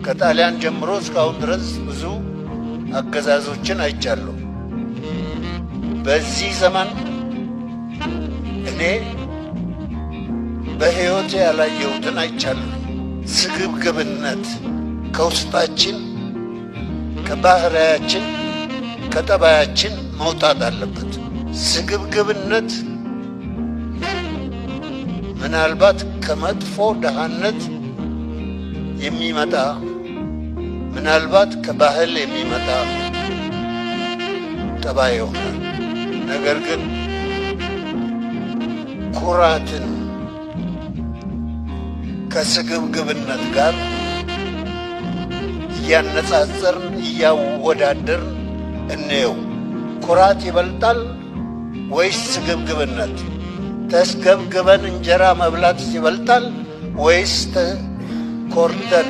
ከጣሊያን ጀምሮ እስካሁን ድረስ ብዙ አገዛዞችን አይቻለሁ። በዚህ ዘመን እኔ በሕይወቴ ያላየሁትን አይቻለሁ። ስግብግብነት ከውስጣችን፣ ከባህሪያችን፣ ከጠባያችን መውጣት አለበት። ስግብግብነት ምናልባት ከመጥፎ ደሃነት የሚመጣ፣ ምናልባት ከባህል የሚመጣ ጠባይ ይሆናል። ነገር ግን ኩራትን ከስግብግብነት ጋር እያነጻጸርን እያወዳደርን እንየው። ኩራት ይበልጣል ወይስ ስግብግብነት? ተስገብግበን እንጀራ መብላት ይበልጣል ወይስ ኮርተን